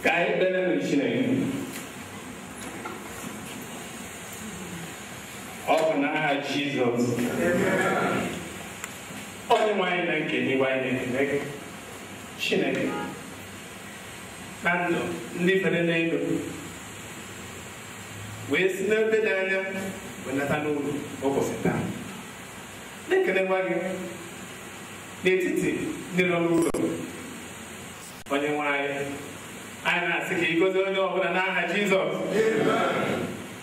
Ka anyị kpere Chineke. Ọ bụ n'aha Jizọs. Onye nwe anyị na nke n'igwe, anyị na-ekele gị, Chineke, na ndụ ndị fere n'elu wee si n'ebe dị anya wee nata n'ụlọ ụbọchị taa. Na-ekelekwa gị n'etiti ndị nọ n'ụlọ. Onye nwe anyị, anyị na-asị ka ị gozie onye ọbụla n'aha Jizọs.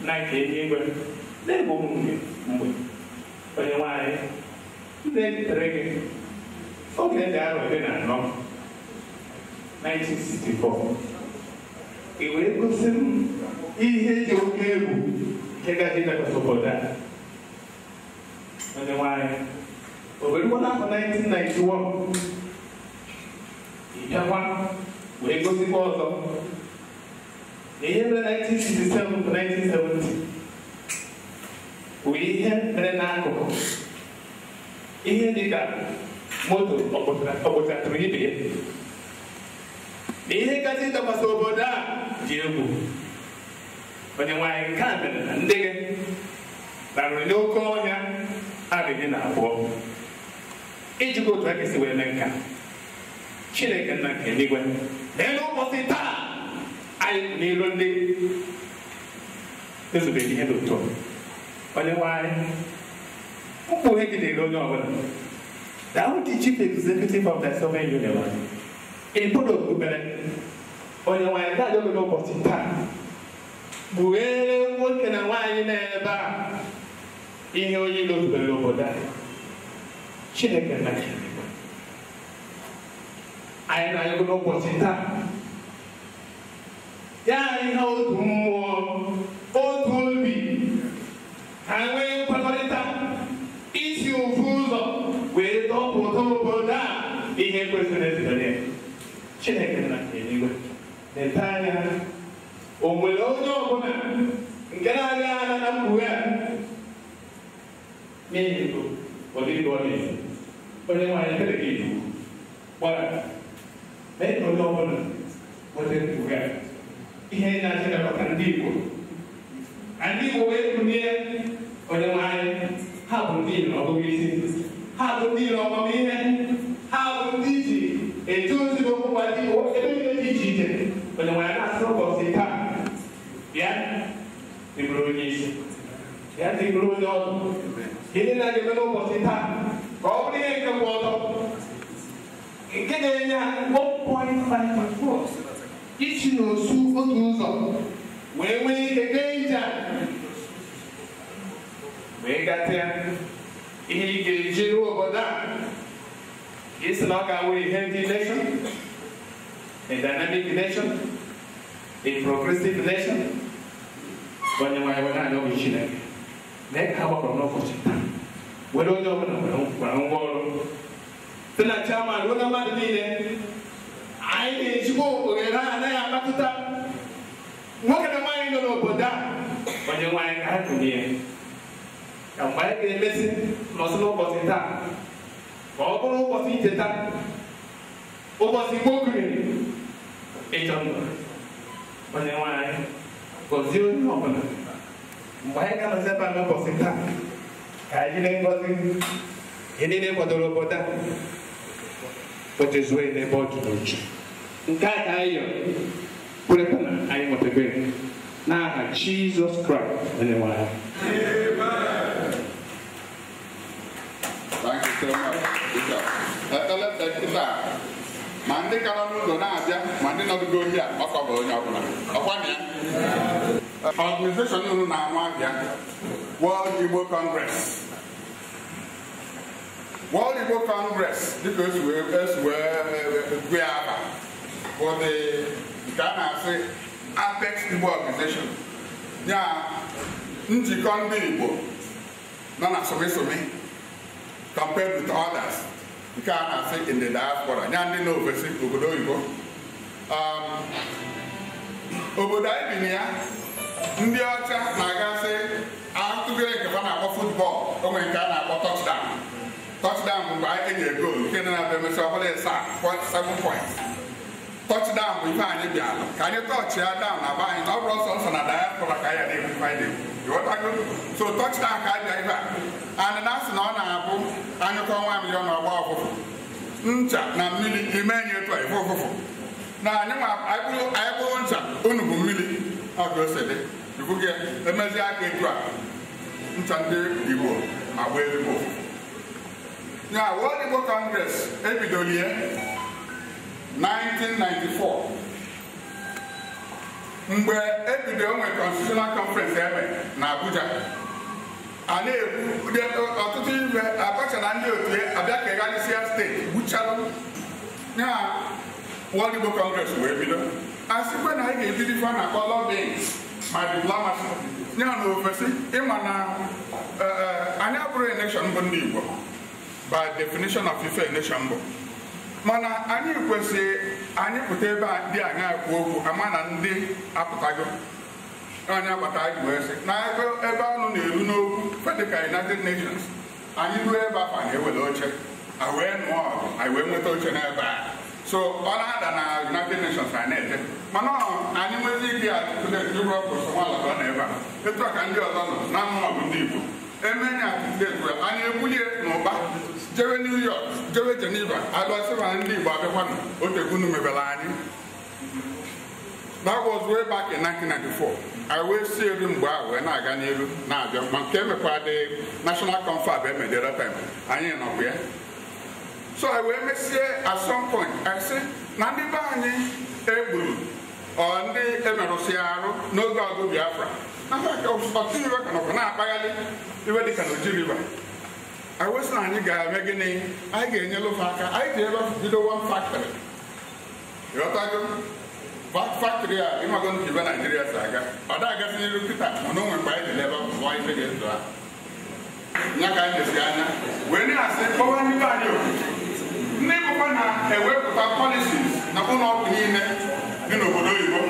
Na nke eluigwe na-egbo m mgbe onye nwe anyị na-etere gị oge dị arọ 14, 1964, ị wee gosi m ihe dị oke egwu nke gaji dakwasị obodo a. Onye nwe anyị, o werukwa n'afọ 1991, ị bịakwa wee gosikwa ọzọ na ihe mere 1967 to 1970 bụ ihe mere n'akụkụ ihe dịka moto ọkpụchatụrụ ibe ya, na ihe kasị dakwasị obodo a dị egwu. Onye nwe anyị, nke a mere na ndị gị larụrụ n'oke ọhịa arọ 12 ijikwa otu aka esi wee mee nka. Chineke nna nke eluigwe, n'elu ụbọchị taa anyị n'ilu ndị ezubere ihe dị ụtọ. Onye nwe anyị, mkpughe gị dịrị onye ọbụla. Thou the chief executive of the sovereign universe, ị bụrụ okpukpere onye nwe anyị na-ajọ gị n'ụbọchị taa, kpughere nwoke na nwaanyị n'ebe a ihe onye iro zubere n'obodo a. Chineke nna nke eluigwe, anyị na-ayọ gị n'ụbọchị taa, ya anyị ha otu mmụọ, otu obi, ka nwee nkwekọrịta isi ofu ụzọ wee dọpụta obodo a ihe kwesịrị ezibere ya. Chineke nna nke eluigwe, leta anya, o nwere onye ọbụla nke na-adịghị anya na mkpughe a n'ihi bụ ọdịdị ọ na-esi. Onye nwaanyị, ebere gị iwu gbara mee ka onye ọbụla nweta mkpughe a, ihe na-achịkọta ndị Igbo ka ndị Igbo wee kunie. Onye nwe anyị, ha bụ ndị iro ọgụgụ isi, ha bụ ndị iro ọmụmụ, ha bụ ndị iji etu ozi bụ okwu ndị Igbo ebe niile dị iche iche. Onye nwe anyị, na-asị ụbọchị taa, bịa ịbụrụ onye isi, bịa ịbụrụ onye ọdụ. Ihe na-aga n'ụbọchị taa ka ọ bụrụ ihe nke kwụ ọtọ, nke ga-enye ha 1.5 isi n'osu otu ụzọ wee nwee ike gaa ije a wee gatịa ihe ị ga-eji ruo obodo a isi na ọ ga-awụ a healthy nation, a dynamic nation, a progressive nation. Onye nwaanyị wee na-arịọ gị, Chineke, mee ka ha gbakọrọ n'ụbọchị taa were onye ọbụla gwara ngwa ọrụ site na chairman ruo na mmadụ niile. Anyị na-ejikwa ohere a anaghị amatụta nwoke na nwaanyị nọ n'obodo a. Onye nwaanyị, ka ha kụnye ka mgbe anyị ga-emesi nọsị n'ụbọchị taa ka ọ bụrụ ụbọchị ncheta, ụbọchị Igbo kụnyere ịchọ ndụ. Onye nwaanyị, gọzie onye ọbụla mgbe anyị ga-anọzi ebe a n'ụbọchị taa, ka anyị jiri ngọzi ihe niile kwadoro obodo a wetezuo n'ebe ọ dị n'uche. Nke a ka anyị yọrọ, kwerekwa na anyị nwetagoro, n'aha Jizọs Kraịst onye nwe anyị. Thank you so much, Bishop. Ekele kịta ma ndị ka nọ n'ụzọ na-abịa ma ndị nọdụgo ohi a ọkọ bụ onye ọbụla ọkwa na ya. Organization unu na-anụ abịa, World Igbo Congress. World Igbo Congress, dịka esi wee gụọ ya aba, bụ the nke a na-asị Apex Igbo Organization, ya njikọ ndị Igbo nọ na somi compared with others, nke a na-asị in the diaspora, ya ndị nọ ofesi, obodo oyibo. Obodo anyị bi na ya, ndị ọcha na-agasị atụgịrị nke fa na-akpọ football. O nwere nke a na-akpọ touchdown. Touchdown bụ mgbe anyị enyere goal nke na-abịa emesịa ọ bụla ịsaa 7 points. Touchdown bụ ife anyị bịara ka anyị tọchịa down na be anyị na ọ bụrụ ọsọ nsọ na diaspora ka anyị na-ekwu ife anyị na-ekwu. Ịghọtago? So touchdown ka anyị bịa ife a and na asị na ọ na-abụ anyụkọ nwa miliọn ọgba ọfụfụ ncha na mmiri ime enyi etu a ife ụfụfụ na anyị nwa anyị bụrụ ncha unu bụ mmiri ọ ka o si dị ifuge emezi aka etu a ncha ndị Igbo agba ezigbo ụfụfụ. Ya World Igbo Congress ebidolie 1994 mgbe ebido onwe constitutional conference eme na Abuja a na-ekwu ọtụtụ ibe Abacha na ndị otu abịa kegharịsịa steeti gbuchalụ ya. World Igbo Congress wee bido a sịkwa na anyị ga-ebido ife a na-akpọ lobbying ma diplomacy ya na ofesi ịma na anyị abụrụ nation bụ ndị Igbo by definition of ife nation bụ mana anyị kwesịrị anyị pụta ebe a dị anya ekwu okwu ama na ndị apụtago anyị agbata anyị wee sị na ebe ọnụ na-eru n'okwu fedịka United Nations anyị ruo ebe afọ anyị ewere oche anyị wee nụọ ọgụ anyị wee nweta oche n'ebe a. So ọ na-ada na United Nations anyị na-eje mana anyị nwezi ike atụtụletụrụ ọkụsọnwala ọ na ebe a etu a ka ndị ọzọ nọ na mmụọ bụ ndị Igbo emenya atụtụletu anyị ebulie n'ụba jewe New York jewe Geneva alụsịba ndị Igbo abịakwanụ otegunu mebere anyị. That was way back in 1994. I wee si elu mgbe a wee na-aga n'iru na-abịa ma nke emekwa dị National Confab emedere time anyị nọkwa ya. So I wee mesie at some point I sị na ndị be anyị egburu ọ ndị emerụsị arụ n'oge ọgụ Biafra na ọtụtụ iwe ka nọkwa na-akpaghalị iwe dịka na Oji River. I wee sị na anyị ga-eme gịnị anyị ga-enyere ofe aka anyị ji ebe bido one factory. Ịghọtago? Factory a ịmago nke ibe Naijiria si aga ọ da-agasị n'iru kịta mana o nwere mgbe anyị dị n'ebe ahụ ife ga-ezo ha ya ka anyị na-esi anya wee na-asị kpọwa ndị be anyị oku ndị bụkwa na-ewepụta policies na ụlọ ọgwụ niile dị n'obodo oyibo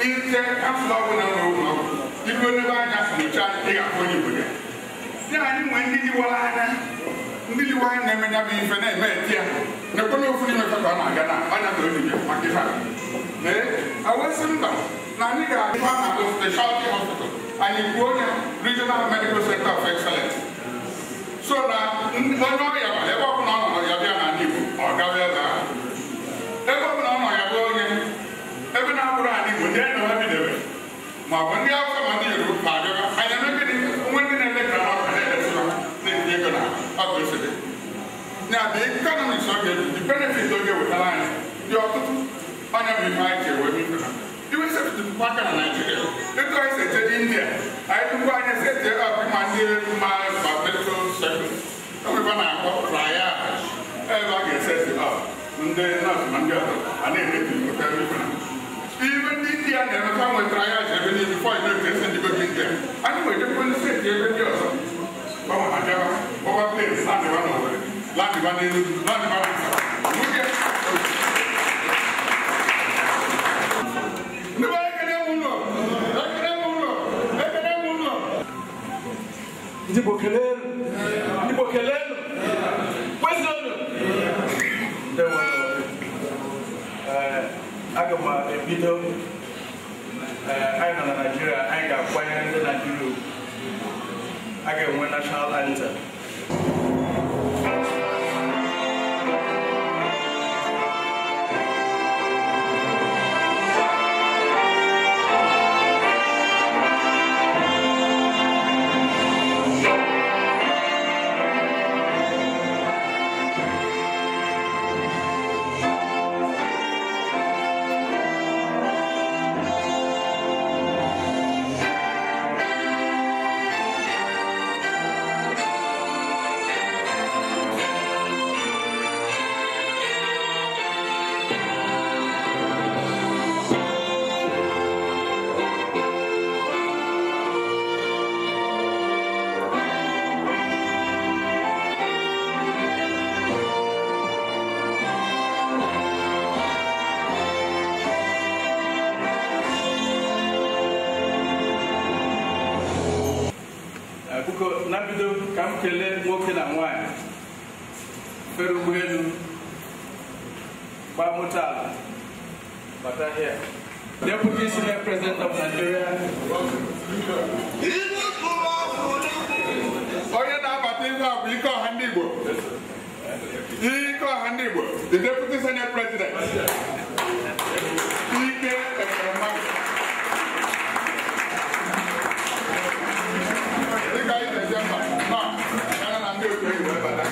ite kansụl ọbụla na ụlọ ọgwụ iru n'ebe anya nyocha ị ga-afụ onye Igbo ya. Ya anyị nwee ndị liwara anya ndị liwa anya na-eme ya bụ ife na-eme eti ya na-ekwe n'ofu n'ime ka ọ na-aga na ọnya ka o ji bịa maka ife a. Awesi mba na anyị ga-adịkwa na specialty hospital anyị kwuo onye Regional Medical Center of Excellence so na onye ọrịa bara ebe ọbụla ọ nọ ya bịa n'ala Igbo ọ gawa ebe ahụ ebe ọbụla ọ nọ ya bụ onye ebe na-abụrụ ala Igbo ndị enyi ha bidebe ma ọ bụ ndị Hausa ma ndị Yoruba ma abịaba anyị eme gịnị onwe ndị na-elekara ọka na-elesiba na-etinye ego na ọ bụ osebe ya the economics ọ ga-ebi the benefit ọ ga-ewetara anyị dị ọtụtụ. Onye bụ ife anyị ji ewe ife na iwe sepụtụkwa aka na Naijiria etu anyị si eche India anyị tupu anyị si eche ọbụ ma ndị ma medical service enwekwa na-akpọ triage ebe a ga-eseti ọp ndị nọọsụ ma ndị ọzọ a na-emebi nweta ife na ibe ndị India na-emekwa nwe triage ebe niile fọ ime otu esi ndị goji India anyị nwere ejekwa ndị steeti ebe ndị ọzọ gbanwe ha bịaba gbọba plen landịba na Owerri landịba na Enugu landịba na Asaba. Ndị Igbo kelelu! Ndị Igbo kelelu! Kwezionu! Aga m ebido anyị nọ na Naịjirịa anyị ga-akwanyere ndị Naịjirịa ugwu a ga-enwe national anthem. mbido ka m kelee nwoke na nwaanyị fere ụgbọelu gbaa moto ala bata here. Deputy Senate President of Nigeria. Onye na-abata ihe a bụ ike ọha ndị Igbo. Ike ọha ndị Igbo, the Deputy Senate President. Ike Ekperemadu. Dịka anyị na-eje mba, ma ya na ndị otu enyi wee bata.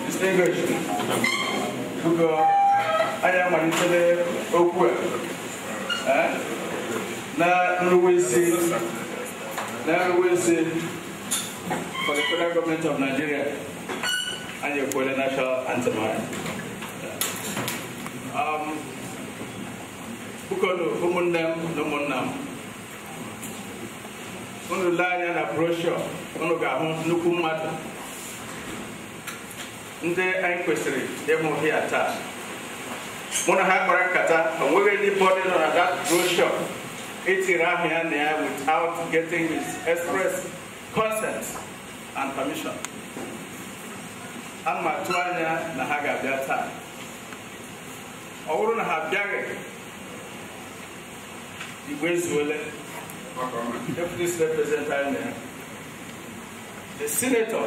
Distinguished, biko anyị amalitela okwu a na nruwe isi for the federal government of Nigeria. Anyị ekwuola national anthem anyị. Biko ụmụnne m na ụmụnna m, unu lee anya na brochure, unu ga-ahụ nnukwu mmadụ ndị anyị kwesịrị ịhụ here taa. Mụ na ha kpara nkata, o nweghị anybody nọ na that brochure etiri aha ya na ya without getting his express consent and permission. Ana m atụ anya na ha ga-abịa taa. Ọ bụrụ na ha abịaghị, Igbo ezuole. Deputy Senate President anyị na ya, the senator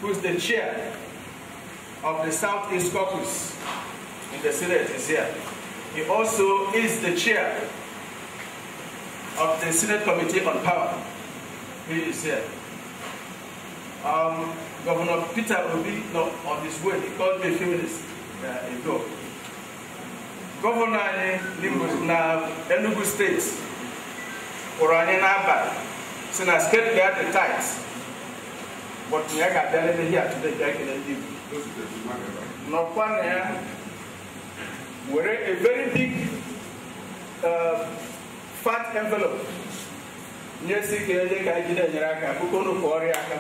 who is the chair of the Southeast Caucus in the Senate is here. He also is the chair of the Senate Committee on Power. He is here. Governor Peter Obi, no, on his way, he called me a few minutes ago. Governor na Enugu State, kpọrọ anyị n'abalị, si na state guard the tight. But we are gathering here today, nọkwa na ya were a very big fat envelope nye si ka enye ka anyị jide enyere aka bụkwa unu ka ọrịa aka.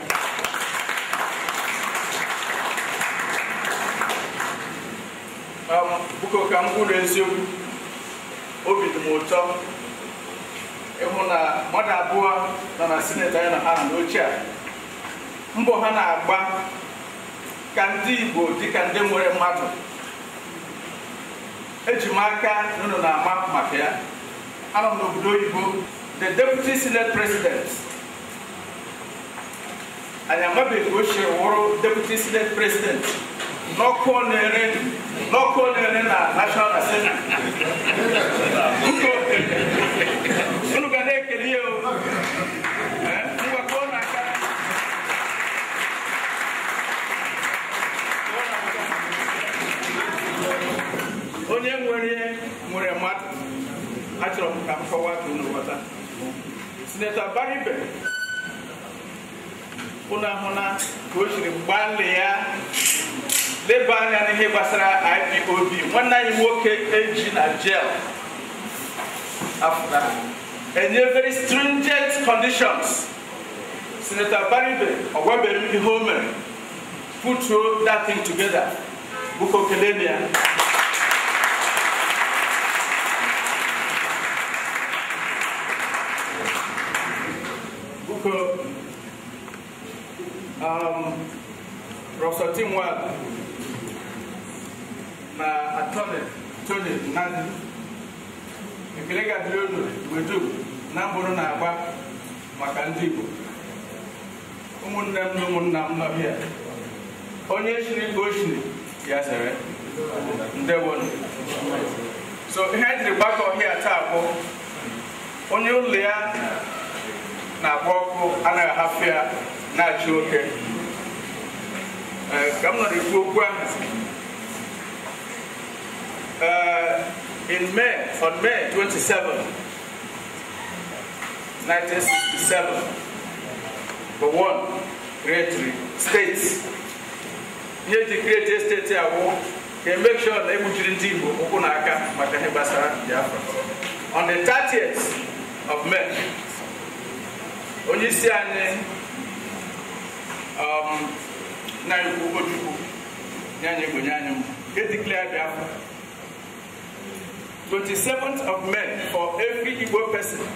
Bụko ka m kwuru eziokwu, obi dị m ụtọ ịhụ na mmadụ abụọ nọ na sineti anyị na ha nọ n'oche a. Mbọ ha na-agba ka ndị Igbo dịka ndị nwere mmadụ. Eji m aka na unu na-ama maka ya. Anọ m n'obodo oyibo, the Deputy Senate President. Anyị amabeghị ka o si wụrụ Deputy Senate President n'ọkụ ọ na-ere na National Assembly. Unu ga na-ekele ya o. Ngwa kụọ n'aka. Onye nwere mmadụ, achọrọ m ka m kọwaa ka unu ghọta. Senator Abaribe, unu ahụla ka o siri gbalịa leba anya n'ihe gbasara IPOB. Nwanne anyị nwoke eji na jail after enye very stringent conditions. Senator Abaribe ọ gwabeghị m ihe o mere, put that thing together. Bụko kelee ya. Professor Timwal na attorney Tony Nnadi, ekele ga-adịrị unu mgbe dum na mbụrụ na-agba maka ndị Igbo. Ụmụnne m na ụmụnna m nọ here, onye shiri ka o shiri ya sere. Ndewonu. So ihe anyị jiri gbakọ here taa bụ onye ụlọ ya na-agba ọkụ anaghị ahapụ ya na-achị oke. Ka m nọrọ ekwu okwu ahụ, in May, on May 27, 1967, the one created states. Here to create a state here, Ga-make sure na egbuchiri ndị Igbo ụkwụ na aka maka ihe gbasara Biafra. On the 30th of May, onye isi anyị na-ekwu Ojukwu nye anyị egbe nye anyị mma ga-declare Biafra. 27th of May for every Igbo person,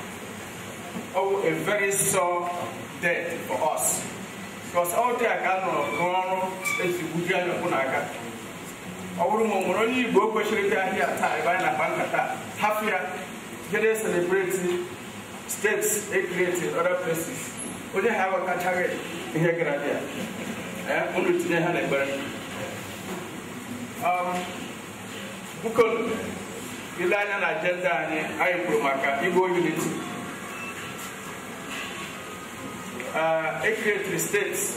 oh, a very sore day for us. Because all day I got rụọ ọrụ esi gbuji anyị ụkwụ na aka. Ọ bụrụ ma o nwere onye Igbo kwesịrị ịbịa ahịa taa ebe anyị na-akpa nkata hapụ ya jede celebrate states e create in other places. Onye ha aghọtachaghị ihe gara bịa. Unu tinye ha n'ekpere. Biko ile anya na agenda anyị, anyị kwuru maka Igbo unity. E create states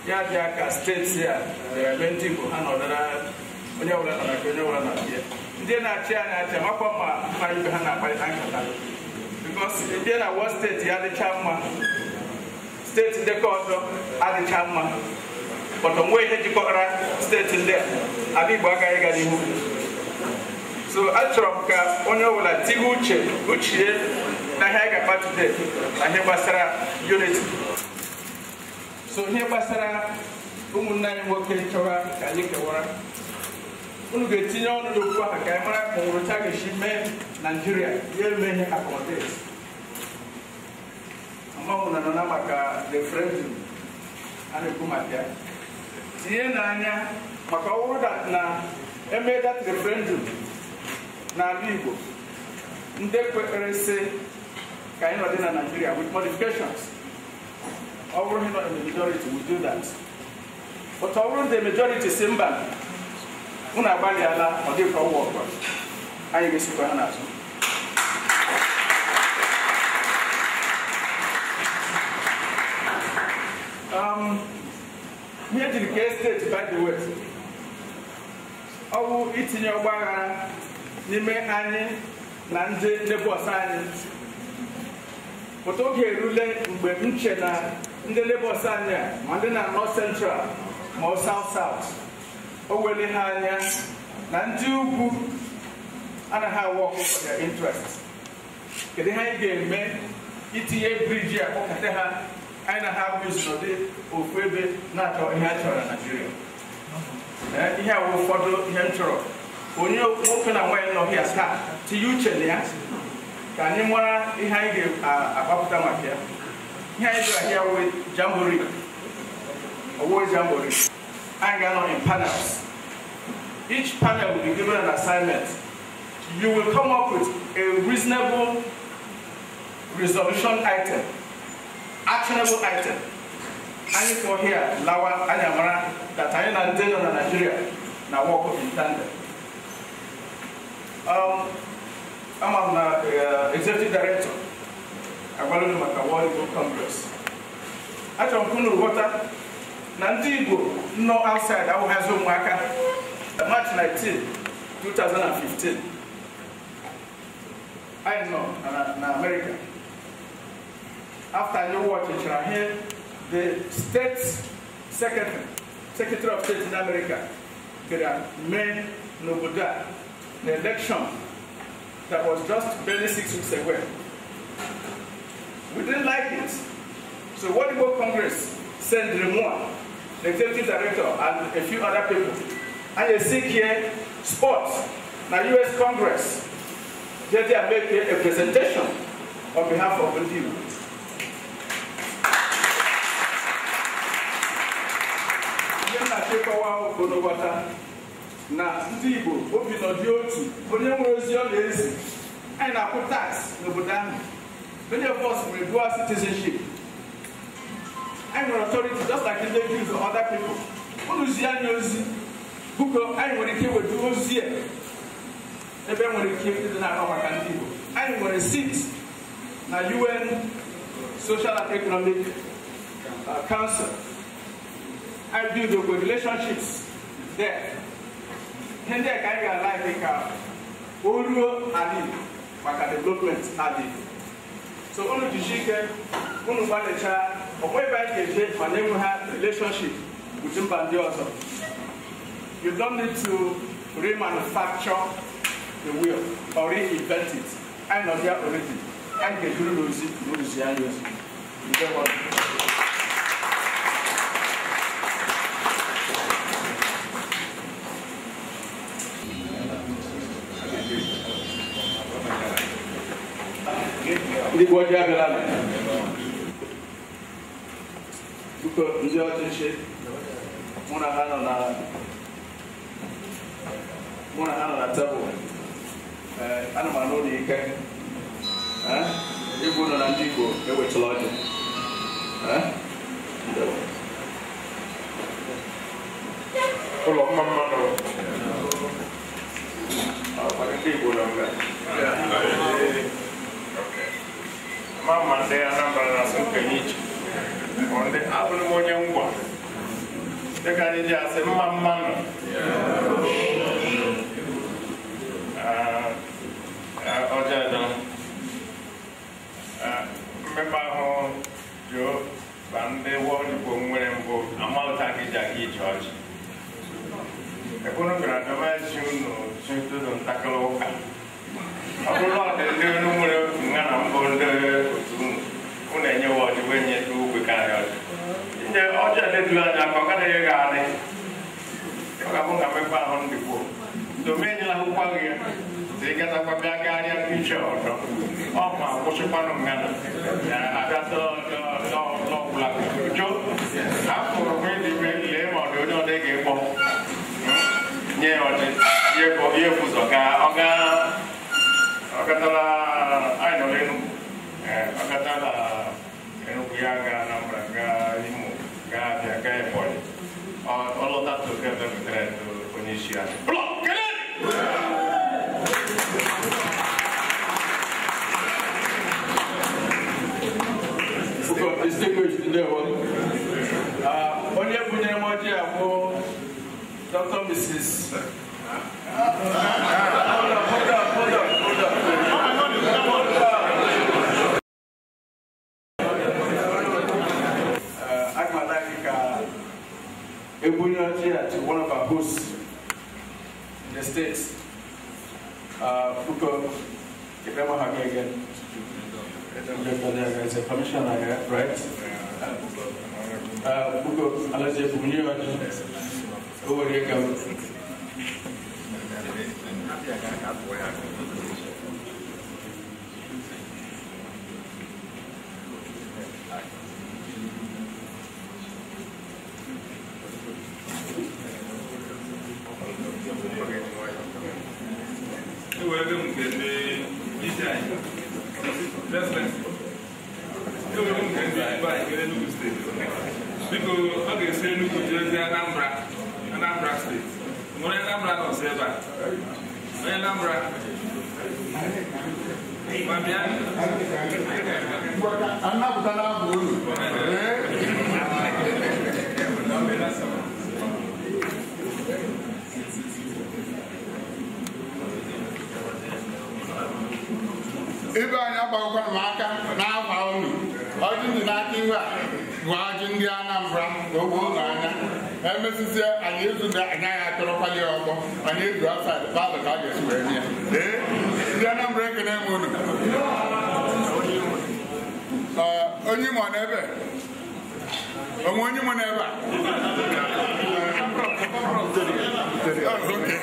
ya bịa ka steeti a ebe ndị Igbo ha nọdara onye ọbụla nọ na onye ọbụla na-abịa. Ndị na-achị anyị achị amakwa ma mma ibe ha na-akparịta nkata. Because ndị na one steeti ya adịcha mma, steeti ndekọ ọzọ adịcha mma. But onwe ihe jikọtara steeti ndị a, ala Igbo agaghị ịga n'ihu. So achọrọ m ka onye ọbụla tinye uche uchie na ihe anyị ga-akpa today na ihe gbasara unity. So ihe gbasara ụmụnne anyị nwoke chọrọ ka anyị kewara, unu ga-etinye ọnụ n'okwu ahụ ka anyị mara ka nwụrụcha ga-esi mee Naijiria ya eme ihe accommodate. Amanwụ na nọ maka referendum a na-ekwu maka ya. Tinye n'anya maka ọ bụrụ na eme that referendum n'ala Igbo, ndị kwekpere sị ka anyị nọdị na Nigeria with modifications. Ọ bụrụ na the majority will do that. But ọ bụrụ the majority si mba, unu agbalịala ọ dịka ọwụ ọgwa, anyị ga-esikwa ha n'azụ. Ihe ejiri kee steeti, by the way, ọ bụ itinye ọgba aghara n'ime anyị na ndị Lagos anyị. Pụta oge erule mgbe m che na ndị Lagos anyị a, ma ndị na North Central ma ọ South South, o wele ha anya na ndị ugwu anaghị awụ ọkụ for their interest. Kedu ihe anyị ga-eme itinye briji a kpọkọta ha anyị na ha bụ izu n'ụdị ofu ebe na-achọ ihe a chọrọ na Naịjirịa? Ihe a wụ ụfọdụ ihe m chọrọ onye nwoke na nwaanyị nọ hịa taa tinye uche na ya ka anyị mara ihe anyị ga-agbapụta maka ya. Ihe anyị jụrụ ahịa wụ jamboree, ọwụ jamboree. Anyị ga-anọ in panels. Each panel will be given an assignment. You will come up with a reasonable resolution item, actionable item. Anyị kpọ here lawa anyị amara that anyị na ndị nọ na Nigeria na work in tandem. Ama m na executive director agwala unu maka World Igbo Congress. Achọrọ m ka unu ghọta na ndị Igbo nọ outside awụghịzi ụmụaka. March 19, 2015, anyị nọ na America. After anyị watchara here, the state secretary, Secretary of State in America, bịara mee n'obodo a the election that was just barely 6 weeks away. We didn't like it. So World Igbo Congress sent Remua, the executive director, and a few other people. And you see here, sports, now US Congress, they make a presentation on behalf of the Igbo. Na ndị Igbo obi nọ dị otu onye nwere ozi ọ na-ezi anyị na-akwụ tax n'obodo ahụ. Many of us nwere dual citizenship. Anyị nwere authority just like ndị Jews or other people. Unu zi anyị ozi bụko anyị nwere ike iweta ozi a ebe nwere ike ịdị na-akọ maka ndị Igbo. Anyị nwere seat na UN Social and Economic Council. I build good relationships there. Ihe ndị a ka anyị ga-ala ka o ruo ala Igbo maka development ala Igbo. So unu jisie ike, unu gbalịchaa, ọkwa ebe anyị ga-eje ma na-enwe ha relationship with mba ndị ọzọ. You don't need to remanufacture the wheel or reinvent it. Anyị nọ there already. Anyị ga-eburu n'ozi n'ozi anyị ozi. Ndewo. Ndị Igbo ọjọọ abịala nụ. Biko ndị ọchịchị mụ na ha nọ na mụ na ha nọ na tebụl. Ee, ana m anụ ụlọ ike. Ee, Igbo nọ na ndị Igbo ewetala ọjị. Ee, ndewo. Ụlọ mma mmadụ. Ọ maka ndị Igbo nọ nga. Ma ma ndị Anambra na-asụ nkenye iche. Ọ ndị abụrụ m onye ngwa. Dịka anyị ji asị mma mma nọ. Ọjọọ adọ. Mmekpa ahụ jụọ ba ndị World Igbo nwere mbụ amauta gị ji aga ije ọjị. Ekunu bịara dọba ezi unu si ntụtụ ntakịrị ụka. Ọ bụrụ na ọ dị ndị unu nwere nga na mbụ ndị otu unu, unu enyewa ọjị wee nye ndị ogbe karịa ọjị. Nye ọjị a na-eduru anya ka ọ gaghị ga adị. Ọ ga-abụ ka mmekpa ahụ ndị gboo. Dome enyela akwụkwọ gị ya. Ị gatakwa bịa gagharịa picha ọzọ. Ọ ma kwụsịkwanụ ngana. Ya abịa n'ọgwụla. Jo, afụrụ m ịdị ime lee ma ọ dị onye ọ dị ga-ekpọ. Nye ya ọjị, ihe bụ ụzọ gaa, ọ gaa, ọ gatala anyị nọ n'Enugu. Ọ gatala Enugu ya gaa Anambra, gaa Imo, gaa Abịa, gaa Ebonyi. Ọ lọtatụ ka ebe butere onye isi anyị. Ụlọ, kelee! Biko, distinguished ndewo. Onye bunyere m ọjị a bụ Dr. Mrs. Hold on, hold on, hold on, hold on. Hold on. Aga m like ka ebunye ọjị a to one of our hosts in the States. Biko, kebe m aha gị again. It's a commissioner, right? Biko, alaji ebunye ọjị. O were ego. Ewere m nke ndị isi anyị. Ewere m nke ndị Igbo anyị nke Enugu steeti. Biko, ọ ga-esi Enugu jezie Anambra, Anambra steeti. Onye Anambra nọ nso ebe a. Onye Anambra. Ma bịa. Anapụtala abụ unu. Ibe anyị agbagokwana m aka n'afa unu. Ọjị ndị n'aka iwe a bụ ọjị ndị Anambra ka o gboo unu anya. Emesizie anyị ezu na anyị agha atọrọkwali ya ọgbọ. Anyị ezu outside palọ ka a ga-esi wee nye ya. Ee, ndị Anambra ekene m unu. Onye Imo n'ebe? Onwe onye Imo n'ebe a? Okay. Okay.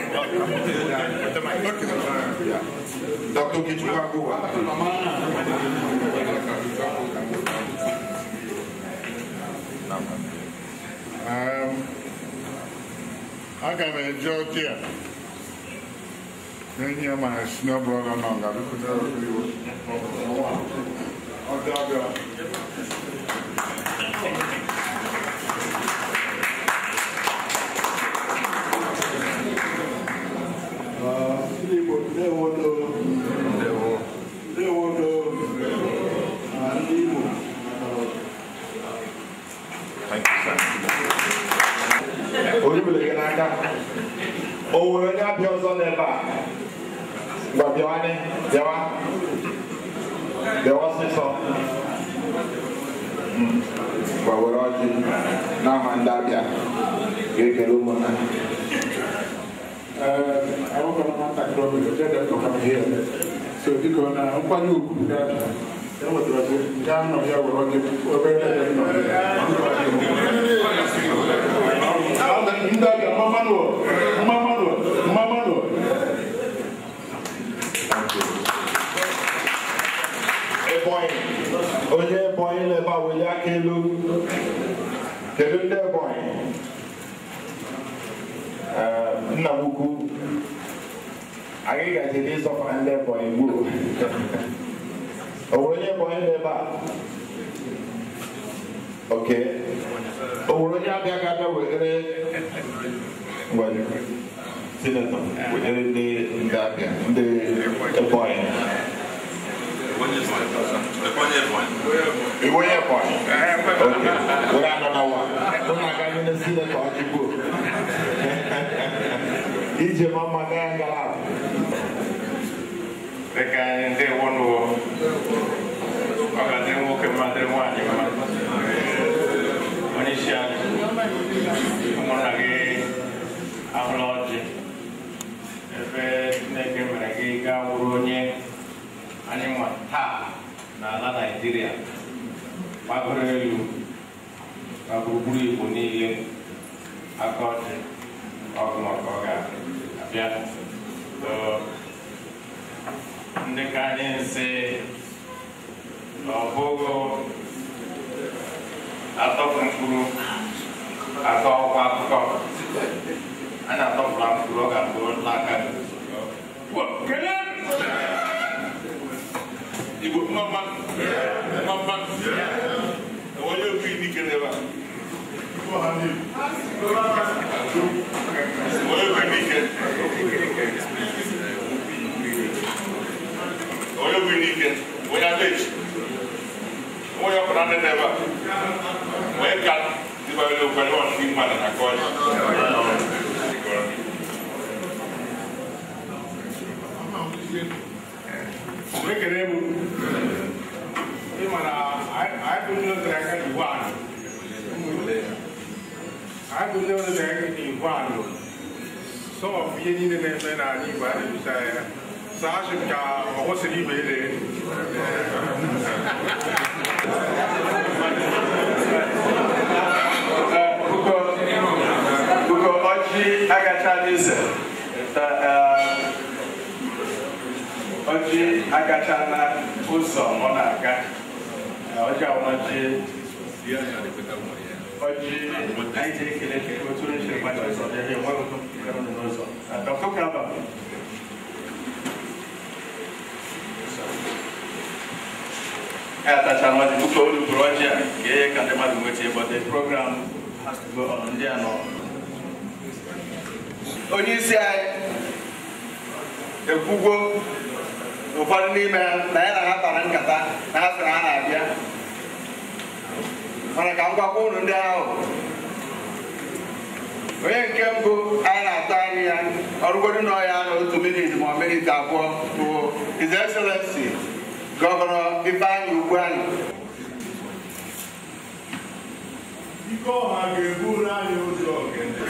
Dr. Okechukwu Agụwa. Aga m eji ọjị a enyi ya ma senior brother nọ nga biko iwe. Ọjị abịa. Ndị Igbo ndewo do. Ndewo do. Ndị Igbo. Thank you, sir. Onye bụla gị n'aka. O nwere onye abịa ọzọ n'ebe a? Ngwa bịawa bịawa. Bịawa ọsịsọ. Ngwa were ọjị n'aha ndị abịa ga-ekele ụmụnna. Awụkọrọ nwatakịrị obere jede nọkwa ihe so biko na nkwanye ugwu ndị Abịa enwetara gị gaa nọ ya were ọjị obere ebe nọ Ndị Abịa mmamanụ mmamanụ mmamanụ. Ebonyi, onye Ebonyi na-ebe a weli aka elu. Kedu ndị Ebonyi? Nna m ukwu, anyị gajere ịzọfara ndị Ebonyi gboo. O nwere onye Ebonyi na-ebe a? Oke. O nwere onye Abịa ga-abịa were sinetọ were ndị Abịa ndị Ebonyi. Iwe onye Ebonyi? Oke. Were anọ na wa. Ụnụ agaghị na sinetọ ọjị gboo. Ije mama gaa ngalaba. Dịka anyị ndị wọnụwo, ọ ga-adịrị nwoke mma, dịrị nwaanyị mma. Onye isi anyị, ụmụnna gị ahụla ọjị ebe Chineke mere gị gaa wụrụ onye anyị nwa taa n'ala Naịjirịa gbagoro elu na gburugburu Igbo niile. Aka ọjị ọgụ maka ọ ga-abịa. Ndị ka anyị nsị na ọ bụghị atọpụ mkpụrụ aka ọkwa akụkọ a na-atọpụla mkpụrụ ọ ga-abụ n'aka. Igbo mma mma onye okwu ike n'ebe a. Onye okwu ike. Onye bụ n'ike, onye adechi, onye ọkụna ndị n'ebe a, onye ka dịbara okwu anyị ndị mmadụ na aka ọjị. Ekele m. Ị ma na anyị bụ ndị otere aka n'igwe anụ. Anyị bụ ndị otere aka n'igwe anụ. Some of ihe niile na-eme n'ala Igbo a na-ebicha ya. So asị m ka ọ kwụsịrị ibe ele. Bụko ọjị agachala ize. Ọjị agachala ụzọ ọ na-aga. Ọjị awụ ọjị. Ọjị anyị ji ekele Chukwu otu onye siri gbata ọsọ dị ebe enweghị ụtụ n'ụzọ. Dr. Kaba. Atachara ọjị bụka olu bụrụ ọjị a ga-enye ka ndị mmadụ nweta, but the program has to go on. Ndị a nọ. Onye isi anyị ekwugwo ụfọdụ n'ime ha na ya na ha kpara nkata na ha sịrị ha na-abịa, mana ka m gwakwa unu ndị ahụ, onye nke mbụ anyị na-atụ anya ya ọrụgodu nọ ya na 1 minit ma ọ minit 2 bụ His Excellency Gọvanọ Ifeanyi Ugwuanyi. Ike ọha ga-eburu anyị ụzọ ogene.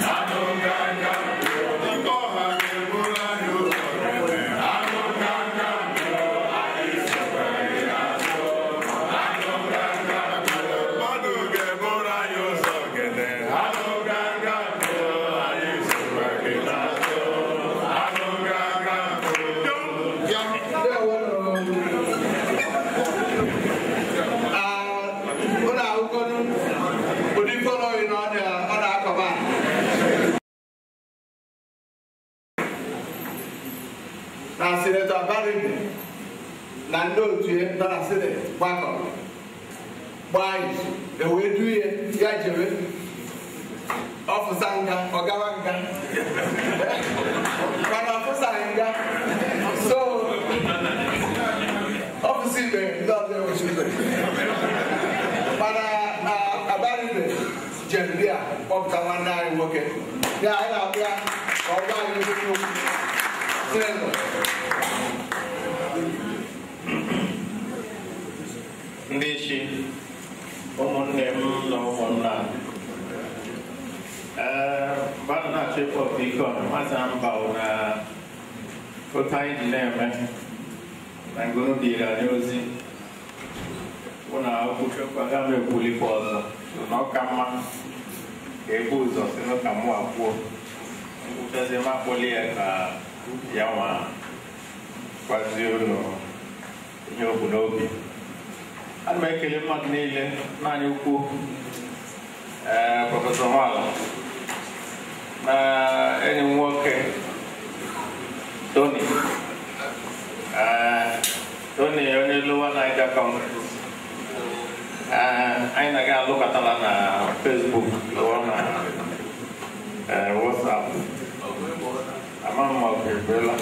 Ike ọha ga-eburu anyị ụzọ ogene. Mmadụ ga-eburu anyị ụzọ ogene. Ụlọ akwụkwọ ụdị fọlọghị na ọ na-akọba na Sinetọ Abaribe na ndị otu ya nọ na Sineti gbakọ gbaa izu ewee du ya ya jebe ọfụsa nga ọ gawa nga mana ọfụsaghị nga so ọfụsa ibe ndị ọzọ enwechi ụzọ mana Abaribe jere di a kpọpụta nwanne anyị nwoke ya anyị na-abịa ka ọ gwa anyị okwu. Sinetọ. Ndị isi, ụmụnne m na ụmụnna, ee, mgbe a na-achọ ịkpọpụ ike ọha masị mba na otu anyị ji na-eme na ngonu dịrị anyị ozi bụ na okwuchukwu aga m ekwulikwa ọzọ na ọ ka mma ka ebu ụzọ si n'ụka mụ akwuo nkwuchazi m akpọli ya ka ya nwa gwazie unu ihe o bu n'obi. Ana m ekele mmadụ niile naanị ukwu Prọfesọ Nwala na enyi m nwoke Tony Tony onye Lower Niger Congress. Anyị na-aga alụkọtala na Facebook lụọ na WhatsApp. Ama m ọ ga-ekwela.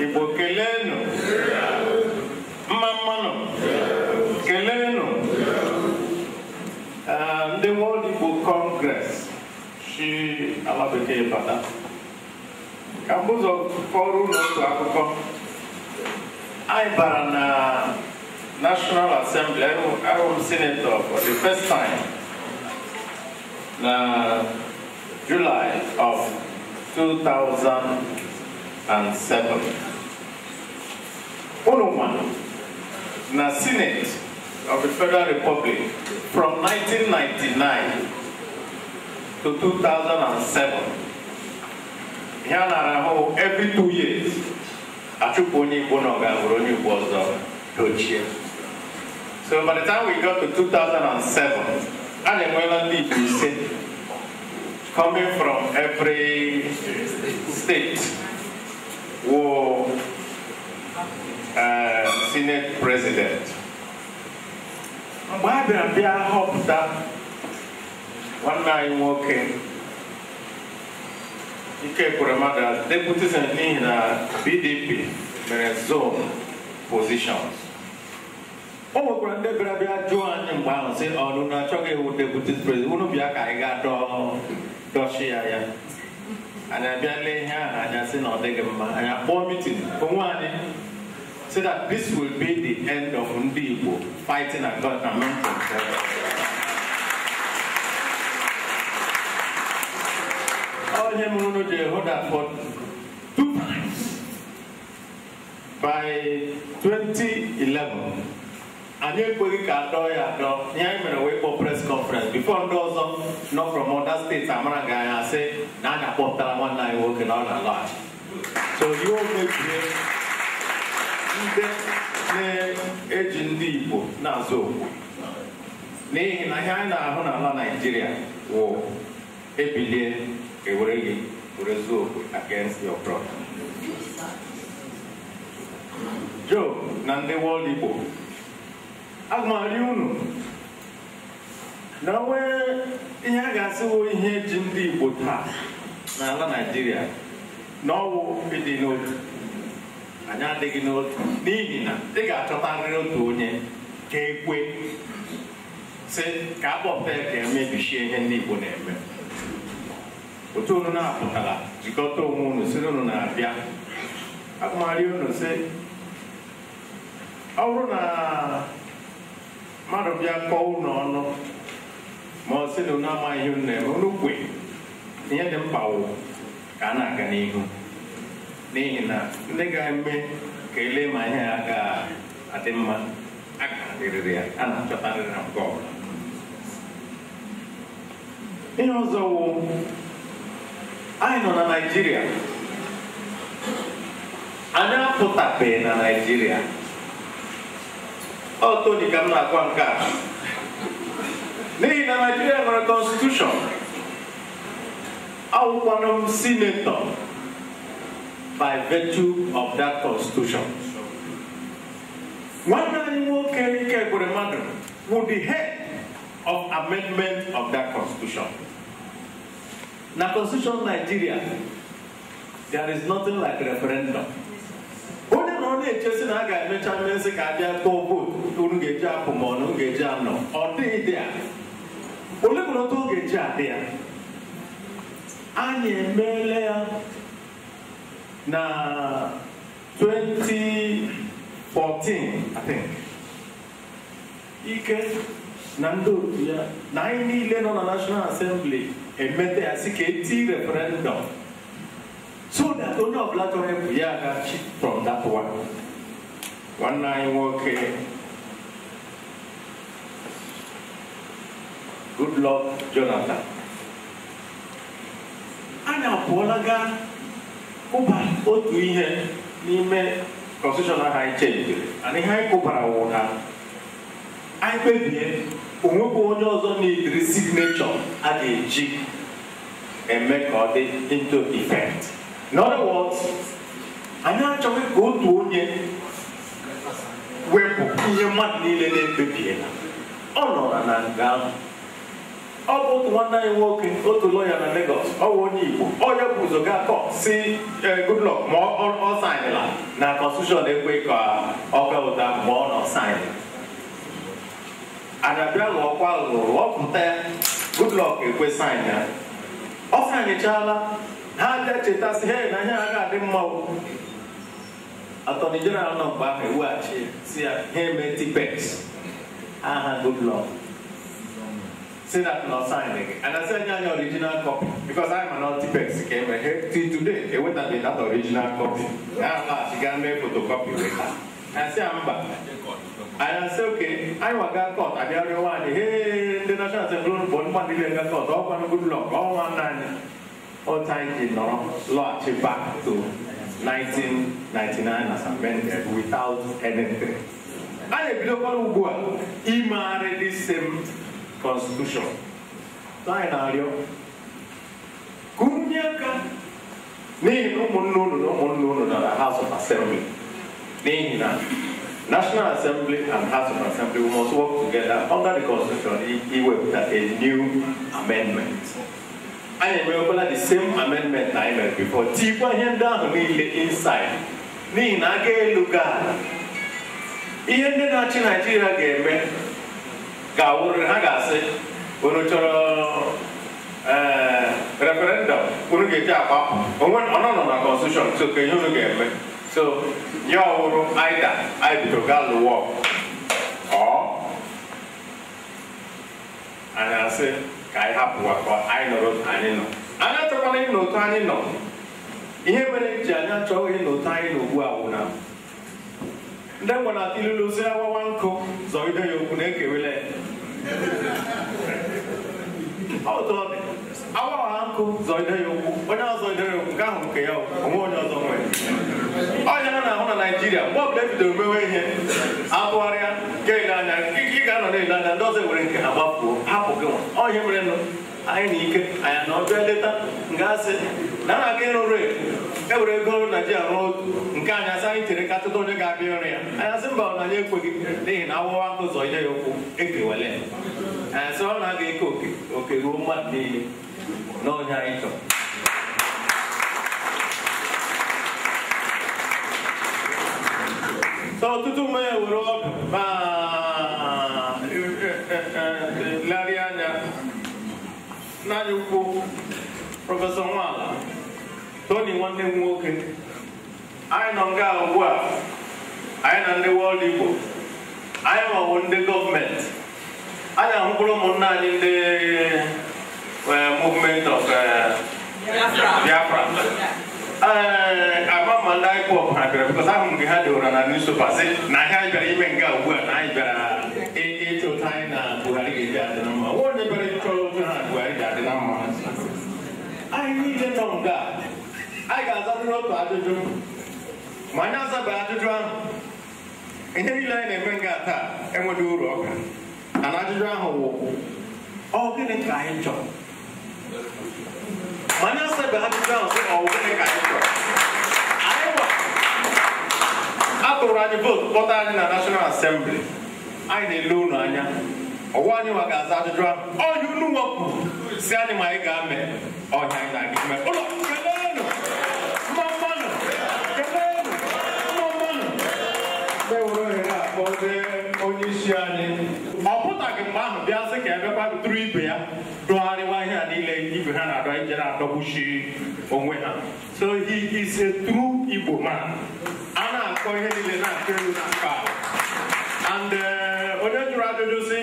Igbo keleenụ, mma mmanụ keleenụ. Ndị World Igbo Congress si ala bekee bata ka m ụzọ kọrọ unu otu akụkọ. Anyị bara na National Assembly, ahụ m senator for the first time na July of 2007. Unu ma na Senate of the Federal Republic from 1999 to 2007. Ihe a nara ahụ every 2 years achụpụ onye Igbo na ọ ga-abụrụ onye Igbo ọzọ dochie. So by the time we got to 2007, a na-enwela ndị Igbo ise coming from every state wụ Senate President. Mgbe a bịara bịa họpụta nwanne anyị nwoke Ike Ekweremadu as Deputy Senate n'ihi na PDP mere zone positions. O nwekwara ndị bịara bịa jụọ anyị mgbe ahụ sị ọnụ na achọghị iwu Deputy President, unu bịa ka anyị gaa dọchi ya ya. Anyị abịa lee ihe ahụ anya sị na ọ dịghị mma. Anyị akpọọ meeting onwe anyị so that this will be the end of ndị Igbo fighting among themselves. Onye mụrụ unu ji hụ that for 2 times by 2011 anyị ekweghị ka adọ ya adọ. Ihe anyị mere wee kpọọ press conference before ndị ọzọ nọ from other states amara ga anyị asị na anyị akpọpụtara nwanne anyị nwoke na ọ na-alọghachi. So ihe o mebie ndị na-eji ndị Igbo na-azụ okwu n'ihi na ihe anyị na-ahụ n'ala Naịjirịa wụ ebilie ewere gị were zuo okwu against your brother. Joe na ndị World Igbo, agmarị unu na nwee ihe a ga-asịwo ihe ji ndị Igbo taa n'ala Naịjirịa na ọwụ ịdị n'otu. Anyị adịghị n'otu n'ihi na ị ga-achọtarịrị otu onye ka ekwe sị ka a kpọpụta ya ka emebichie ihe ndị Igbo na-eme. Otu unu na-apụtara jikọta onwe unu sị unu na-abịa. Agmarị unu sị ọ bụrụ na mmadụ bịa kọọ unu ọnụ ma ọ sị na unu amaghị ihe unu na-eme, unu kwe. Ihe dị mkpa wụ ka a na-aga n'ihu n'ihi na ndị ga-eme ka ele ma ihe ya ga-adị mma a ga-adịrịrị ya, a na-achọtarịrị na nke ọbụla. Ihe ọzọ wụ anyị nọ na Naịjirịa, anyị apụtabeghị na Naịjirịa. Ọ Tony ka m na-akwa nke a n'ihi na Naịjirịa nwere constitution. Awụkwanụ m senator by virtue of that constitution. Nwanne anyị nwoke Ike Ekweremadu wụ the head of amendment of that constitution. Na constitution Nigeria, there is nothing like referendum. Onye na ọ na-echesi na a ga-emecha mmezi ka abịa tụọ vootu unu ga-eji apụ ma ọ ga-eji anọ, ọ dịghị dị ya. Ole bụ otu ọ ga-eji adị ya? Anyị emeela ya na 2014, I think. Ike na ndị otu ya na anyị niile nọ na National Assembly emete ya sị ka eti referendum so that onye ọbụla chọrọ ịpụ ya agachi from that one. Nwanne anyị nwoke Goodluck Jonathan anyị apụọla gaa kụba otu ihe n'ime constitution ahụ anyị chenjiri, and ihe anyị kụbara wụ na anyị kpebie onwekwa onye ọzọ na-ediri signature a ga-eji eme ka ọ dị into effect. In other words, anyị achọghị ka otu onye wepụ ihe mmadụ niile na-ekpebiela. Ọ nọrọ na nga ahụ. Ọ bụ otu nwanne anyị nwoke, otu lọya na Lagos, ọ bụ onye Igbo, ọ ya bụ ụzọ gaa court si Goodluck ma ọ saịnịla na constitution ekwe ka ọ gaa ụta ma ọ nọ saịnị. Anyị abịa ghọọkwa ghọrọ ọ pụta ya, Goodluck ekwe saịnị ya. Ọ saịnịchala, ha abịa chetasị he na ihe ha ga-adị mma. Attorney General nọ mgbe ahụ eweghachi si ya ha eme tipex aha Goodluck. Say that not sign again. And I said, your original copy. Because I'm an Tipex came here till today. It wouldn't have been that original copy. Now she can make photocopy with her. And I say, I'm back. And I say, okay, I will get caught. I be one. Hey, the National Assembly, 1 million got caught. All one good luck. All 19. All time in no law back to 1999 as amended without anything. I have been the same constitution. Anyị na-arịọ ka unu aka n'ihi na ụmụnne unu na ụmụnne unu nọ na House of Assembly, n'ihi na National Assembly and House of Assembly we must work together under the constitution iwepụta a new amendment. Anyị emewekwala the same amendment na anyị mere before, tikwa ihe ndị ahụ niile inside, n'ihi na aga elu gaa ihe ndị na-achị Naijiria ga-eme ga-awụrịrị ha ga-asị unu chọrọ referendum unu ga-eji agbapụ onwe ọ nọ na constitution, so ka ihe unu ga-eme. So ya ọwụrụ aida anyị bido gaa lụwa ọ anyị asị ka anyị hapụwa ka anyị nọrọ otu anyị nọ. Anyị achọkwana ịnọ otu anyị nọ. Ihe mere ji anyị achọghị ịnọ otu anyị nọ ugbu a wụ na ndị nwe na-atụ ilulu si awawa nkụ zọgide ya okwu na-ekewele ya. Otu ọ dị, awawa nkụ zọgide ya okwu, onye ọzọ zọgide ya okwu nke ahụ nke ya onwe onye ọzọ nwere. Ọnya ha na-ahụ na Naịjirịa mgbe ọbụla ebidoro mewe ihe atụgharịa ga-ele anya, ị ga-anọ na-ele anya ndị ọzọ ewere nke ha gbafuo hapụ gị nwa. Ọ ihe mere nụ anyị na ike anyị na ọbịa leta nga asị na a na-aga ịrụ ree ewere ego Naijiria rụọ otu nke anyị asị anyị chere ka atụta onye ga-abịa ọrụ ya. Anyị asị mba na anyị ekweghị n'ihi na awụwa nkụ zọ ihe ya okwu ekewele. Anyị asị ọ na-aga eke oke oke ruo mmadụ niile na onye anyị chọrọ. So ọtụtụ mmanya were ọdụ ma larịa anya n'anya ukwu Prọfesọ Nwala Tony nwanne m nwoke anyị nọ nga ugbu a, anyị na ndị World Igbo, anyị nwawo ndị gọọmenti, anyị ahụkwara ụmụnna anyị ndị movement of Biafra. Ama ma ndị IPOB ha bịara because ahụ m gị ha dị ụra na newspaper sị na ihe anyị bịara ime nga ugbu a na anyị bịara ịchọ otu anyị na Buhari ga-eji adị na mma. Onye bịara ịchọ otu ha na Buhari ga-adị na mma. Anyị niile nọ nga anyị ga-azarịrị otu ajụjụ ma anyị azabeghị ajụjụ ahụ. Ihe niile anyị na-eme nga taa enweghị uru ọ bara. Ana ajụjụ ahụ wụ ọ gịnị ka anyị chọrọ? Ma anyị azabeghị ajụjụ ahụ sị ọ gịnị ka anyị chọrọ? Anyị gwa a tụrụ anyị vootu kpọta anyị na National Assembly, anyị na-ele unu anya ọwụ anyị nwa ga-aza ajụjụ ahụ. Ọhịa unu nwa kwuru si anyị ma anyị ga-ame ọhịa anyị na-aga ime. Ụlọ keleenụ mma mmanụ, keleenụ mma mmanụ. Ewere ohere a kpọzie onye isi anyị. Ọ pụtaghị mgbe ahụ bịa sị ka ebekwa tụrụ ibe ya dọgharịwa ihe a niile ibe ha na-adọ ije na-adọgbuchi onwe ha. So he is a true Igbo man. A na-akọ ihe niile na-akọ elu na-akọ ala. And onye jụrụ ajụjụ ajụjụ si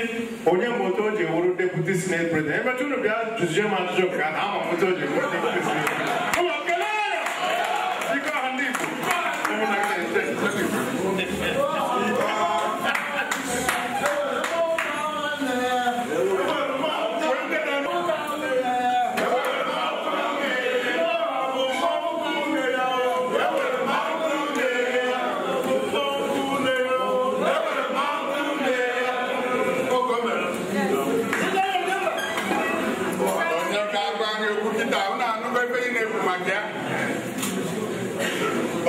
onye ma otu o ji wụrụ deputy senate president emecha unu bịa jụzie m ajụjụ nke ahụ ama m otu o ji wụrụ deputy senate president. Ụmụ kelee ya! Ike ọha ndị Igbo ụmụnna gị na-eche. Onye ga-agwa anyị okwu kịta unu anụgo ebe ị na-ekwu maka ya.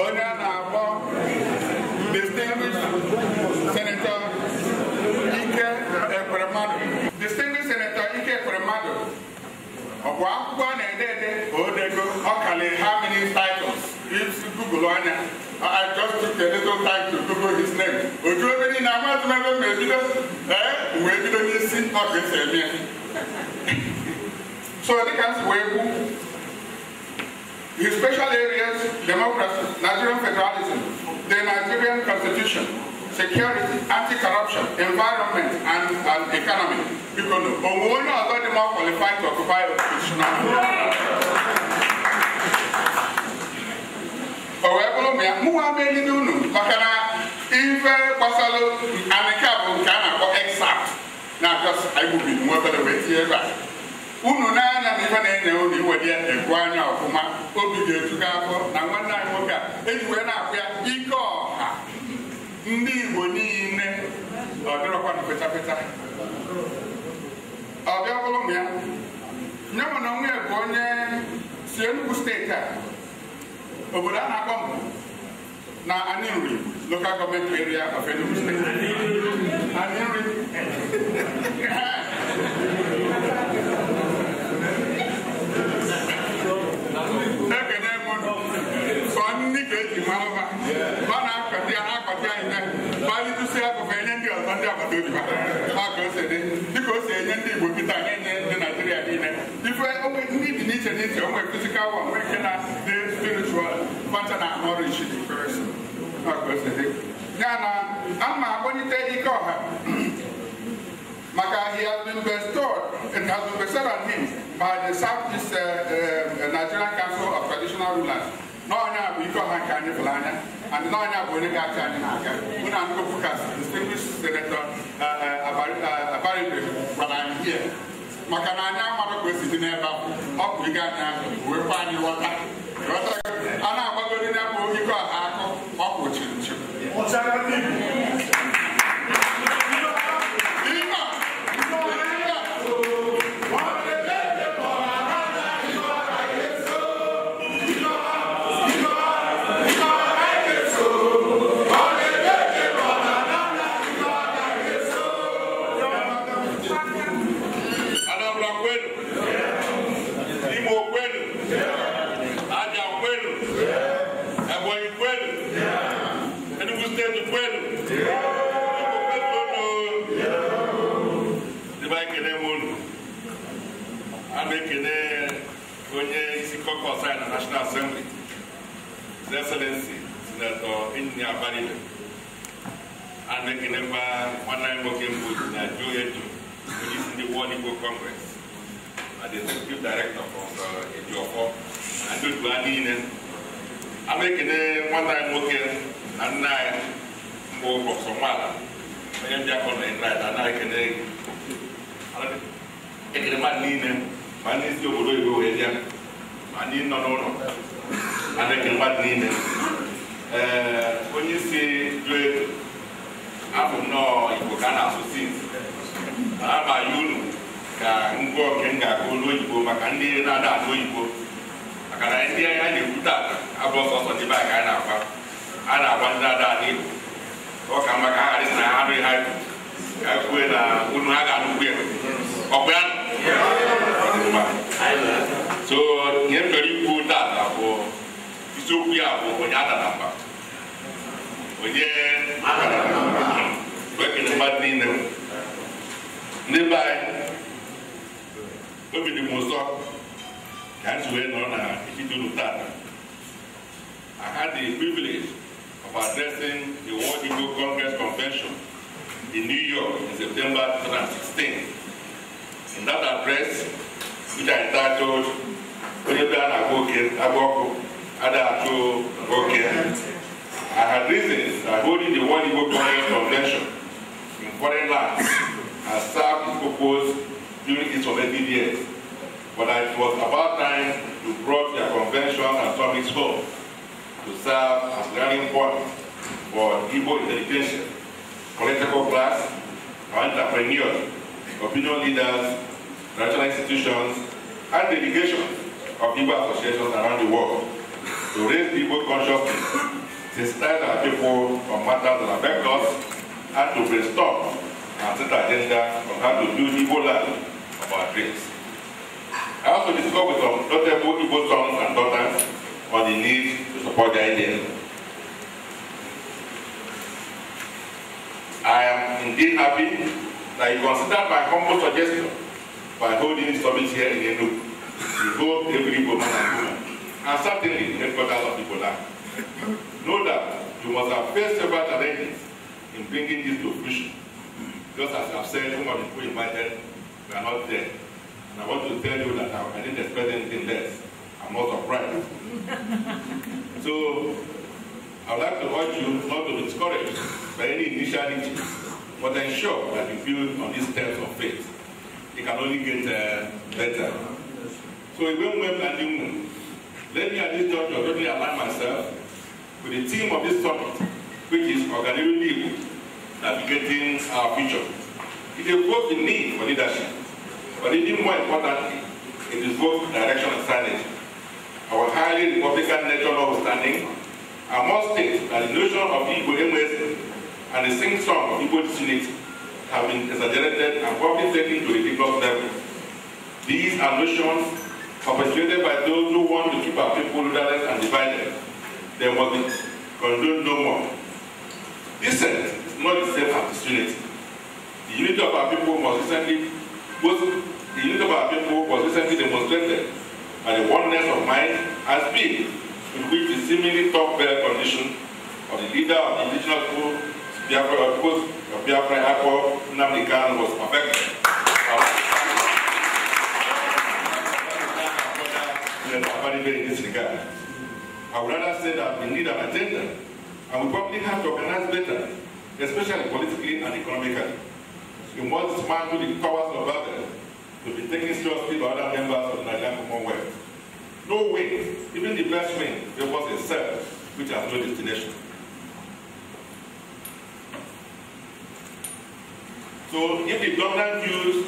Onye a na-akpọ Distinguished Senator Ike Ekweremadu. Distinguished Senator Ike Ekweremadu ọ bụ akwụkwọ a na-ede ede ka o dego ọ kalịrị how many titles if Google anya. I just took a little time to Google his name. Oju ebe niile amaghịzi m ebe m ebido ee wee bido n'isi ọ ka esi eme ya. So dịka m si wee kwu, his special areas: democracy, Nigerian federalism, the Nigerian constitution, security, anti-corruption, environment, and economy. Biko nụ, onwe onye ọzọ dị more qualified to occupy a position ahụ? O wee bụrụ ma ya mụnwa melide unu maka na ife gbasara anịka bụ nke a na-akpọ excerpt na just anyị gbubiri nwa obere wee tinye ebe a. Unu n'anya na ife na-enye unu iwere ya egwu anya ọfụma obi ga-eju gị afọ na nwanne anyị nwoke a eji wee na-akpụ ya ike ọha ndị Igbo niile ọ dịrọkwanụ fecha fecha. Ọ bịa bụrụ m ya nye m na onwe ya bụ onye si Enugu steeti a obodo a na-akpọ Mbụ na Aninri local government area of Enugu steeti. Aninri. Ekene m unu. Sọ ndị ka eji mara ha. Ọ na-akọtị ya na-akọtị anyị ne. Balitusi akụkọ enye ndị ọzọ ndị agbata obi ha. Ọ ka o si dị. Dịka o si enye ndị Igbo kịta na-enye ndị Naijiria niile. Ife onwe ndị dị n'iche n'iche onwe physical one nwee nke na dị spiritual kwancha na anọrụ isi dị person. Ọ ka o si dị. Ya na a ma akpọlite ike ọha maka he has been bestowed, it has been bestowed on him by the Southeast Nigerian Council of Traditional Rulers. N'ọnya bụ ike ọha nke anyị fụrụ anya, and n'ọnya bụ onye ga-achị anyị na-aga. Unu anụgo ka Distinguished Senator Abaribe gwara anyị here. Maka na anyị amaghị ka o si dị n'ebe ahụ, ọ bụ ike anyị ahụ, wee kwa anyị ghọta. A na-agbagoro ya bụ ike ọha akụ, ọ kwụ chịrị chịrị. Anambra kwenu, Imo kwenu, Abia kwenu, Ebonyi kwenu, Enugu steeti kwenu, Igbo kwenu. Ndị be anyị, ekene m unu. A na-ekene onye isi caucus anyị na National Assembly, His Excellency Senator Enyinnaya Abaribe. A na-ekenekwa nwanne anyị nwoke mbụ na Joe Ejo, onye isi ndị World Igbo Congress na the Executive Director of Ejiofor na ndị otu ha niile. A na-ekene nwanne anyị nwoke na nna anyị mbụ Prọfesọ Nwala, onye mbịakọ na Enrit. A na-ekene ekene mmadụ niile, ma ndị isi obodo oyibo wee bịa, ma ndị nọ n'ụlọ. A na-ekene mmadụ niile. Ee, onye isi Joe Ejo, abụ m nnọọ Igbo ka a na-asụ since abaghị unu ka ngwa oke m ga-agụ olu oyibo maka ndị na-ada anụ oyibo, maka na ndị anyị na-ekwu tata abụ ọsọsọ ndị be anyị ka anyị na-agwa. A na-agwa ndị na-ada anụ Igbo ọ ka mma ka ha ghara isi na ha anụghị ha ikwu ka e kwue na unu ha ga-anụkwu ya ọkwa ya. Ọ dị mma. So ihe m chọrọ ikwu tata bụ isiokwu ya bụ onye adara mba, onye adara mba. Wee kele mmadụ niile. Ndị be anyị, obi dị m ụzọ ka anyị si wee nọrọ na etiti unu tata. I had the privilege of addressing the World Igbo Congress Convention in New York in September 2016. In that address, which I entitled, I had reasons that holding the World Igbo Congress Convention in foreign lands has served its purpose during its formative years, but that it was about time to brought their conventions and summits home to serve as learning point for Igbo intelligentsia, political class, entrepreneurs, opinion leaders, national institutions, and delegations of Igbo associations around the world to raise Igbo consciousness, sensitize our people on matters that affect us, and to brainstorm and set agenda on how to build Igbo land of our dreams. I also discussed with some notable Igbo sons and daughters on the need to support the idea. I am indeed happy that you considered my humble suggestion by holding this summit here in Enugu, the home of every Igbo man and woman, and certainly the headquarters of Igbo land. Know that you must have faced several challenges in bringing this to fruition. Just as I've said, some of the people invited were not there. And I want to tell you that I didn't expect anything less. I'm not surprised. So, I would like to urge you not to be discouraged by any initial issues, but ensure that you build on these steps of faith. It can only get better. So, let me at this juncture totally align myself with the theme of this summit, which is Ọganiru Ndị Igbo, navigating our future. It evokes the need for leadership, but even more importantly, it evokes direction and signage. Our highly Republican nature notwithstanding, I must state that the notion of Igbo MSN and the sing-song of Igbo disunity have been exaggerated and probably taken to ridiculous levels. These are notions perpetuated by those who want to keep our people rudderless and divided. They must be condoned no more. Dissent is not the same as disunity. The unity of our people was recently demonstrated by the oneness of mind and speed with which the seemingly top bell condition of the leader of the indigenous people, Biafra IPOB, Nnamdi Kanu, was perfected. In this regard, I would rather say that we need an agenda, and we probably have to organize better, especially politically and economically. We must dismantle the towers of Babel to be taken seriously by other members of the Nigerian Commonwealth. No way, even the best wing, favors itself, which has no destination. So, if the dominant views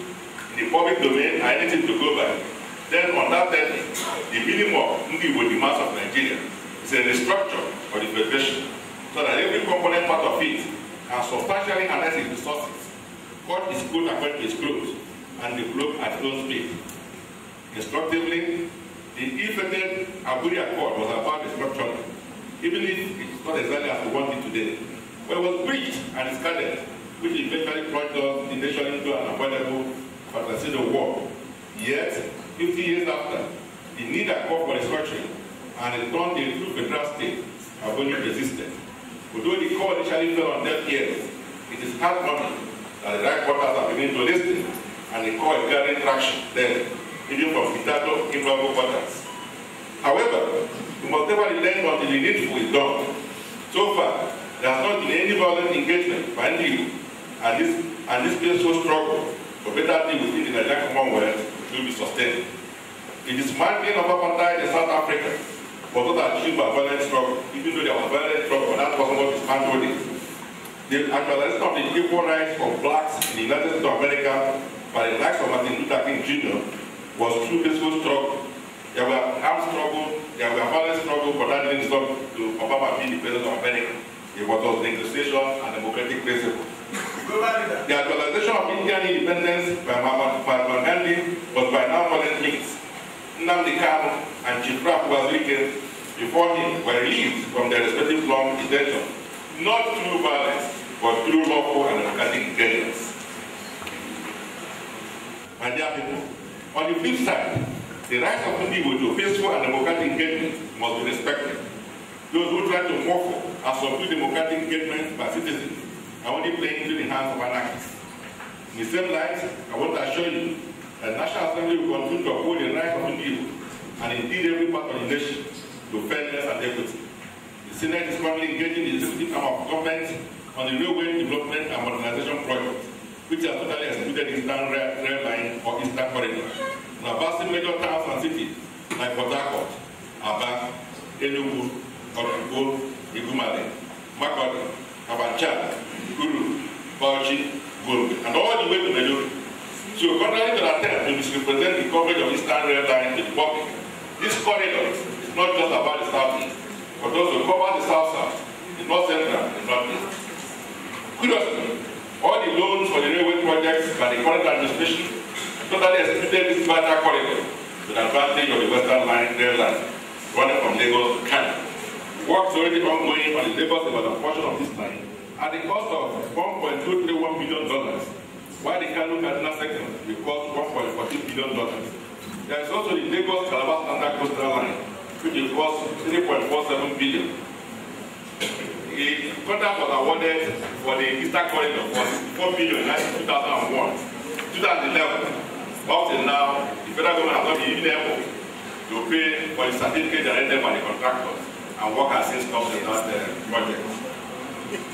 in the public domain are anything to go by, then undoubtedly, the minimum Ndị Igbo demands of Nigeria is a restructure of the federation so that every component part of it can substantially harness its resources, cut its coat according to its clothes, and develop at its own speed. Instructively, the ill-fated Aburi Accord was about restructuring, even if it is not exactly as we want it today. But it was breached and discarded, which eventually plunged the nation into an unavoidable fratricidal war. Yet, 50 years after, the need called for restructuring and it turned a true federal state have only persisted. Although the call initially fell on deaf ears, it is heartwarming that the right quarters are beginning to listen and the call is gathering traction then, even from hitherto improbable quarters. However, we must never relent until the needful is done. So far, there has not been any violent engagement by Ndị Igbo, and this peaceful struggle for better deal within the Nigerian Commonwealth will be sustained. The dismantling of apartheid in South Africa was not achieved by violent struggle, even though there was violent struggle, but that was not dismantled it. The actualization of the equal rights for blacks in the United States of America by the likes of Martin Luther King Jr. was through peaceful struggle. There were armed struggle, there were violent struggle, but that didn't stop to Obama being the president of America. It was negotiation and democratic principles. The actualization of Indian independence by Mahatma Gandhi was by non-violent means. Nnamdi Kanu and Chief Ralph Uwazuruike before him were released from their respective long detention, not through violence, but through lawful and democratic engagements. My dear people, on the flip side, the rights of Ndị Igbo to peaceful and democratic engagement must be respected. Those who try to muffle and subdue democratic engagement by citizens are only playing into the hands of anarchists. In the same light, I want to assure you that the National Assembly will continue to uphold the rights of the people and indeed every part of the nation to fairness and equity. The Senate is currently engaging the executive arm of government on the railway development and modernization project, which has totally excluded Eastern Rail Line or Eastern Corridor, and advancing major towns and cities like Port Harcourt, Aba, Enugu, Otukpo, Igumale, Makurdi, Kafanchan, Kuru, Bauchi, Gombe, and all the way to Maiduguri. So, contrary to the attempt to misrepresent the coverage of Eastern Rail Line to the public, this corridor is not just about the Southeast, but also covers the South-South, the North Central, and the Northeast. Curiously, all the loans for the railway projects by the current administration totally excluded this vital corridor to the advantage of the Western Line rail line running from Lagos to Kano. Works already ongoing on the Lagos-Ibadan portion of this line at the cost of $1.231 billion, while the Kano-Kaduna section will cost $1.14 billion. There is also the Lagos-Calabar Standard Coastal Line, which will cost $3.47 billion. A contract was awarded for the Eastern Corridor for $64 billion in 2011. Up till now, the federal government has not been even able to pay for the certificate generated by the contractors, and work has since stopped in that project.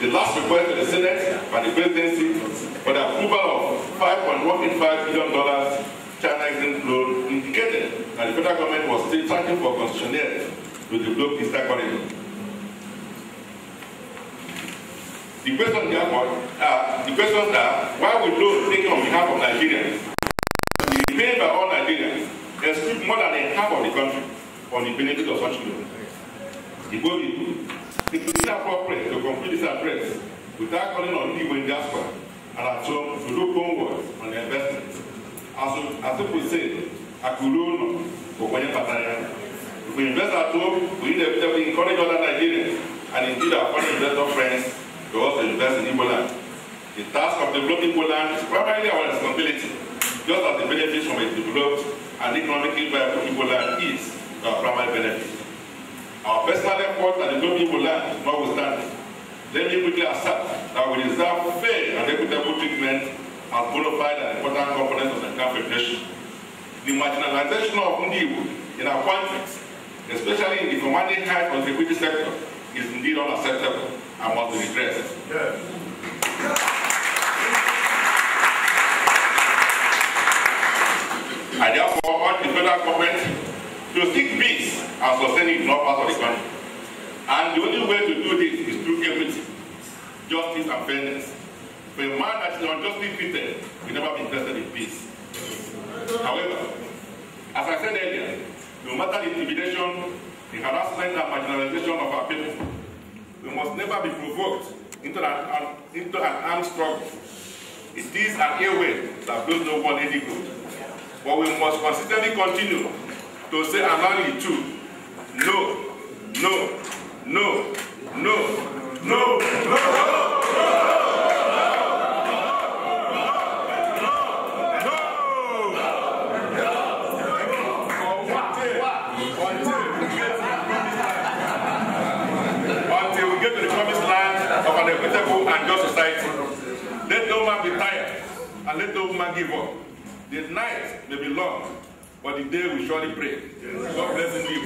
The last request to the Senate by the presidency for the approval of $5.185 billion China Exim loan indicated that the federal government was still searching for concessionaires to develop Eastern Corridor. The question therefore, the questions are, why would loans taken on behalf of Nigerians be paid by all Nigerians exclude more than a half of the country on the benefit of such loans? Igbo people, it is inappropriate to conclude this address without calling on Igbo in diaspora and at home to look homewards on their investments. As people say, Akuruno, if we invest at home, we inevitably encourage other Nigerians and indeed our foreign investor friends to also invest in Igbo land. The task of developing Igbo land is primarily our responsibility, just as the benefits from a developed and economically viable Igbo land is our primary benefit. Our personal efforts at developing Igbo land notwithstanding, let me quickly assert that we deserve fair and equitable treatment as bona fide and important components of the Confederation. The marginalization of Ndi Igbo in our context, especially in the commanding height of the security sector, is indeed unacceptable and must be redressed. Yes. I therefore urge the federal government to seek peace and sustain it in all parts of the country. And the only way to do this is through equity, justice, and fairness. For a man that is unjustly treated will never be interested in peace. However, as I said earlier, no matter the intimidation, the harassment, and marginalization of our people, we must never be provoked into an armed struggle. It is an airway that blows no one any good. But we must consistently continue to say and too, no, no, no, no, no, no, no. Until we get to the promised land of an equitable and just society. Let no man be tired and let no man give up. The night may be long, but the day will surely break. God bless you.